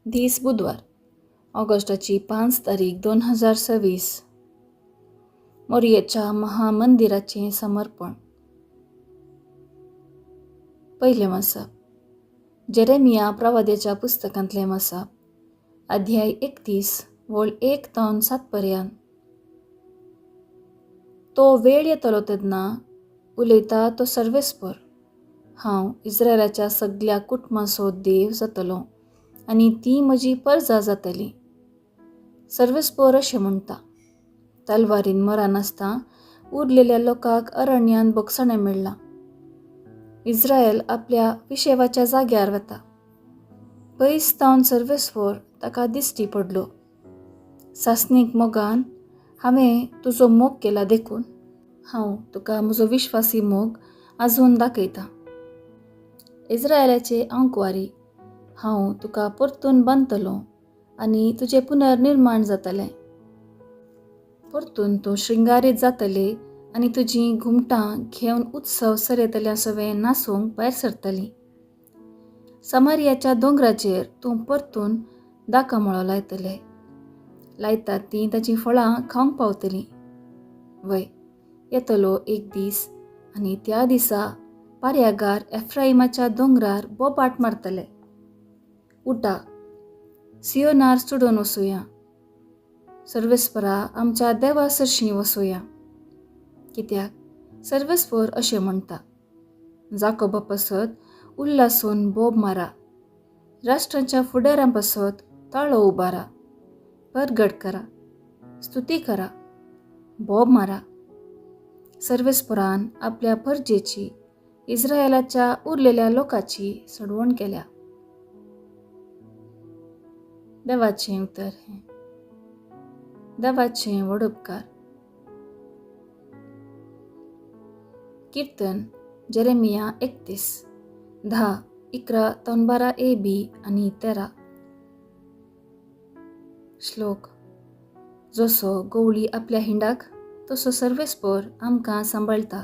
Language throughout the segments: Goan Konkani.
दीस बुधवार, ऑगस्टाची 5 तारीख 2026. मोरयेच्या महामंदिराचें समर्पण. पयलें वाचप जेरेमिया प्रवाद्याच्या पुस्तकांतलें वाचप, अध्याय 31 वळ 1 तावन 7 पर्यंत. तो वेळ येतलो तेन्ना उलयता तो सर्वेस्पर, हांव इस्रायलाच्या सगल्या कुटुंबाचो देव जातलो आनी ती म्हजी परजा जातली. सर्वेस्पर अशें म्हणटा, तलवारीन मरनासतना उरलेल्या लोकांक अरण्यांत भोगसणें मेळ्ळां. इस्रायल आपल्या विशेवाच्या जाग्यार वता. पयस तावन सर्वेस्पर ताका दिश्टी पडलो. सासणीक मोगान हांवें तुजो मोग केला देखून हांव तुका म्हजो विश्वासी मोग आजून दाखयतां. इस्रायलाचे आंकवारी, हांव तुका परतून बांदतलो आनी तुजें पुनर्निर्माण जातलें. परतून तूं श्रृंगारीत जातले आनी तुजीं घुमटां घेवन उत्सव सरयतल्या सवें नाचूंक भायर सरतलीं. समारियाच्या दोंगराचेर तूं परतून दाकामळो लायतले, लायतात तीं ताचीं फळां खावंक पावतलीं. वय, येतलो एक दीस आनी त्या दिसा पार्यागार एफ्राइमाच्या दोंगरार बोबाट मारतले, उठा, सियोनार चडून वसुया, सर्वेस्परा आमच्या देवा सरशीं वसुया. कित्याक सर्वेस्पर अशें म्हणटा, जाकोबा पासत उल्लासून बोब मारा, राष्ट्रांच्या फुडारां पासत ताळो उबारा, परगट करा, स्तुती करा, बोब मारा. सर्वेस्परान आपल्या परजेची, इस्रायलाच्या उरलेल्या लोकांची सोडवण केल्या. देवाचें उतर हें. देवाचें व्हड उपकार. किर्तन जेरेमिया 31 10 11 तावन 12 ए बी आनी 13. श्लोक. जसो गवळी आपल्या हिंडाक तसो सर्वेस्पर आमकां सांबाळटा.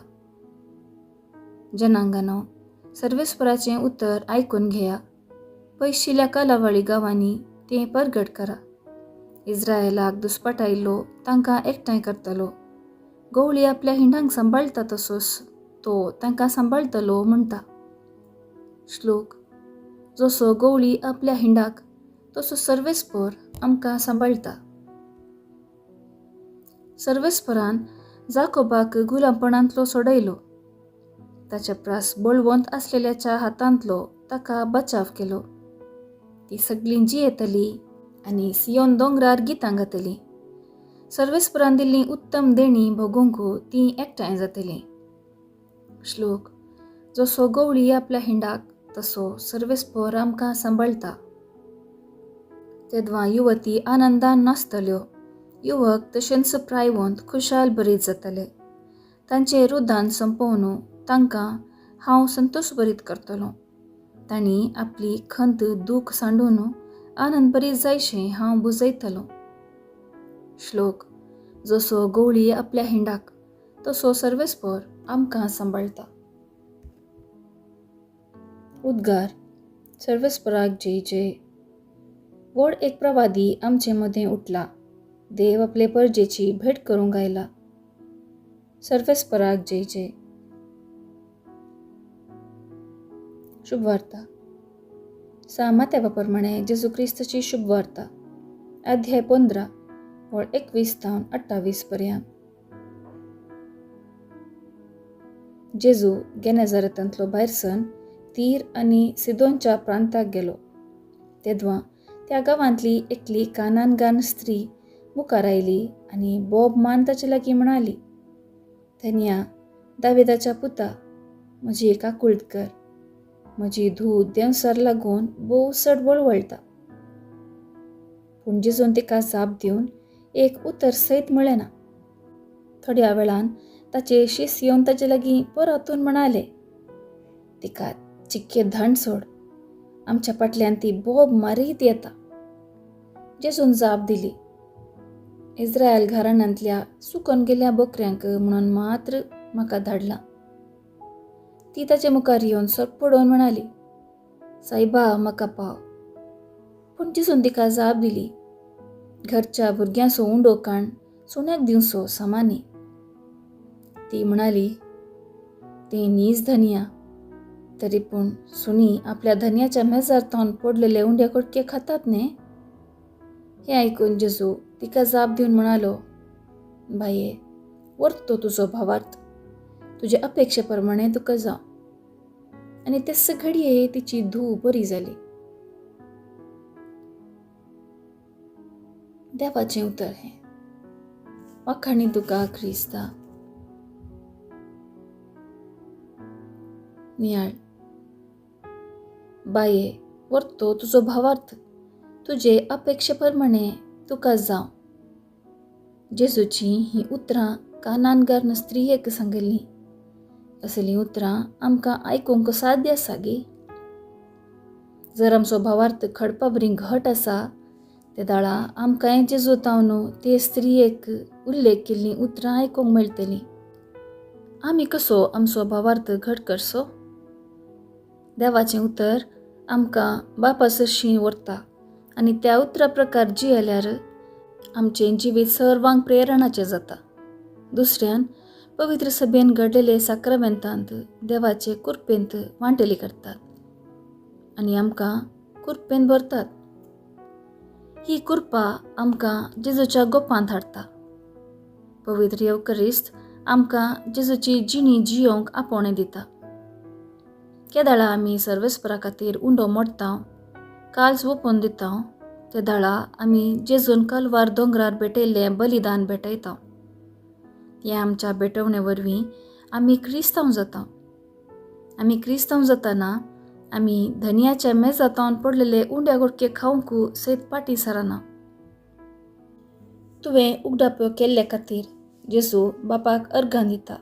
जनांगानो, सर्वेस्पराचें उतर आयकून घेया. पयशिल्ल्या कालावळी गांवांनी तें परगट करा. इस्रायलाक दुस्पाटायलो तांकां एकठांय करतलो. गवळी आपल्या हिंडांक सांबाळटा तसोच तो तांकां सांबाळटलो म्हणटा. श्लोक. जसो गवळी आपल्या हिंडाक तसो सर्वेस्पर आमकां सांबाळटा. सर्वेस्परान जाकोबाक गुलामपणांतलो सोडयलो, ताच्या प्रास बळवंत आसलेल्याच्या हातांतलो ताका बचाव केलो. ती सगळीं जियेतली आनी सियोन दोंगरार गितां गातली. सर्वेस्परान दिल्ली उत्तम देणी भोगूंक ती एकठांय जातली. श्लोक. जसो गवळी आपल्या हिंडाक तसो सर्वेस्पर आमकां सांबाळटा. तेदवां युवती आनंदान नाचतल्यो, युवक तशेंच प्रायवंत खुशाल बरीत जातले. तांचें रुदान संपोवन तांकां हांव संतोश बरीत करतलो. तांणी आपली खंत दूख सांडून आनंद बरीत जायशें हांव बुजयतलो. श्लोक. जसो गवळी आपल्या हिंडाक तसो सर्वेस्पर आमकां सांबाळटा. उद्गार. सर्वेस्पराक जय जय. व्हड एक प्रवादी आमचे मदें उठला, देव आपले परजेची भेट करूंक आयला. सर्वेस्पराक जय जय. शुभवार्ता. मात्यावा प्रमाणे जेजू क्रिस्ताची शुभवार्ता, अध्याय 15 वळ 21 तावन 28 पर्यंत. जेजू गेनेझारेतांतलो भायर सन तीर आनी सिदोनच्या प्रांताक गेलो. तेदवां त्या गांवांतली एकली कानानगान स्त्री मुखार आयली आनी बोब मान ताचे लागीं म्हणाली, धन्या दाविदाच्या पुता, म्हजी काकूळट कर, म्हजी धूव देंवसार लागून भोव चड वळवळटा. पूण जेजून तिका जाप दिवन एक उतर सयत म्हळें ना. थोड्या वेळान ताचे शीस येवन ताचे लागीं परतून म्हणाले, तिका चिक्के धाण सोड, आमच्या फाटल्यान ती बोब मारीत येता. जेजून जाप दिली, इस्रायल घराण्यांतल्या सुकून गेल्या बकऱ्यांक म्हणून मात्र म्हाका धाडला. ती ताचे मुखार येवन सरपडोवन म्हणाली, सायबा म्हाका पाव. पूण जेजून तिका जाप दिली, घरच्या भुरग्यांचो उंडो काण सुण्याक दिवचो समा न्ही. ती म्हणाली, तें न्हीच धनया, तरी पूण सुणी आपल्या धनयाच्या मेजार तावन पडलेले उंड्या कुडके खातात न्ही. हें आयकून जेजू तिका जाप दिवन म्हणालो, बाये, वर्तो तुजो भावार्थ, तुजे अपेक्षे प्रमाणे तुका जावं. आनी तेच घडये तिची धूव बरी जाली. देवाचें उतर हें. वाखाणी तुका क्रिस्ता. नियाळ. बाये, वर्तो तुजो भावार्थ, तुजे अपेक्षे प्रमाणे तुका जावं. जेजूची हीं उतरां कानानगार स्त्रियेक सांगिल्लीं. असलीं उतरां आमकां आयकूंक साध्य आसा गे? जर आमचो भावार्थ खडपा बरी घट आसा तेदाळा आमकांय जेजू तावन ते स्त्रियेक उल्लेख केल्लीं उतरां आयकूंक मेळटलीं. आमी कसो आमचो भावार्थ घट करचो? देवाचें उतर आमकां बापा सरशीं व्हरता आनी त्या उतरा प्रकार जियेल्यार आमचें जिवीत सर्वांक प्रेरणाचें जाता. दुसऱ्यान पवित्र सभेन घडलेले साक्रामेंतांत देवाचे कुरपेंत वांटेली करतात आनी आमकां कुरपेन भरतात. ही कुरपा आमकां जेजूच्या गोपांत हाडटा. पवित्र येवकरिस्त आमकां जेजूची जिणी जियोंक आपोवणें दिता. केदाळा आमी सर्वेस्परा खातीर उंडो मोडटा, काल्स वोपून दिता, तेदाळा आमी जेजून कलवार दोंगरार भेटयल्लें बलिदान भेटयता. ह्या आमच्या भेटवणे वरवीं आमी क्रिस्तांव जाता. आमी क्रिस्तांव जाताना आमी धनयाच्या मेजातावन पडलेले उंड्या गुडके खावंक सयत पाटी सरना. तुवें उगडाप्यो केल्ले खातीर जेजू बापाक अर्गां दिता.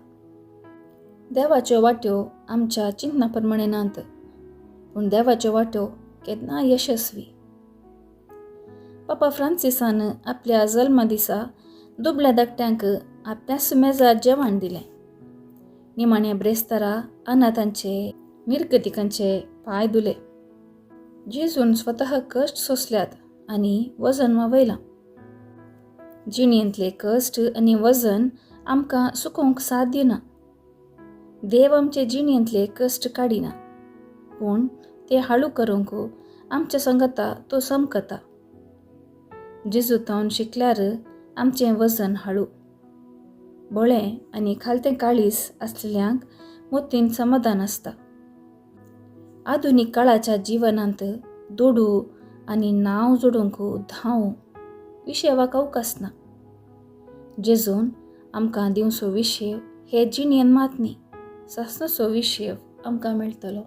देवाच्यो वाट्यो आमच्या चिंतना प्रमाणे नात, पूण देवाच्यो वाट्यो केन्ना यशस्वी. पापा फ्रांसिसान आपल्या जल्मा दिसा दुबल्या धाकट्यांक आपल्याच मेजार जेवण दिलें. निमाण्या ब्रेस्तारा अनाथांचे निर्गतिकांचे पांय धुले. जेजून स्वतः कश्ट सोंसल्यात आनी वजन वावयलां. जिणेंतले कश्ट आनी वजन आमकां सुकोवंक साथ दिना. देव आमचे जिणेंतले कश्ट काडिना, पूण ते हाळू करूंक आमच्या संगता तो समकता. जेजू तावन शिकल्यार आमचें वजन हाळू. बळें आनी खालतें काळीस आसलेल्यांक मोतीन समाधान आसता. आधुनीक काळाच्या जिवनांत दुडू आनी नांव जोडूंक धांव विशेवाक अवकाश ना. जेजून आमकां दिवचो विशेव हे जिणेन मात न्ही, सासणाचो विशेव आमकां मेळटलो.